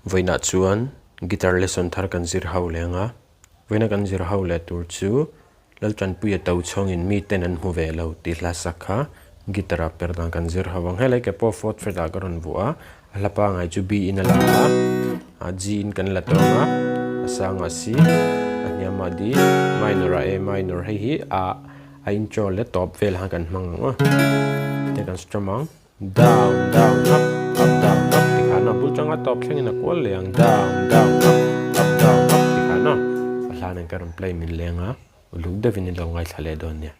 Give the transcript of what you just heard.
Vawiinah chuan guitar lesson thar kan zir ho leh ang a, vawiina kan zir ho leh tur chu Laltanpuia to chhawngin miten an hmu ve lo tih hla sak kha guitar ah per dan kan zir ho ang. Helai ke pawh fourth fret ah ka rawn vuah a, a hla pangai chu B in a la a, G in kan la tawng a, a sangah C, a hniamah D, minor ah A minor hei hi a a intro leh tawp vel khan kan hmang ang aw. Te kan strum ang. Down down up up down up ti khan a bul tanga tawp thlengin a kual leh ang down down up up down up ti khan a a hlan in ka rawn play min leng a uluk deuhin in lo ngaithla leh dawn nia.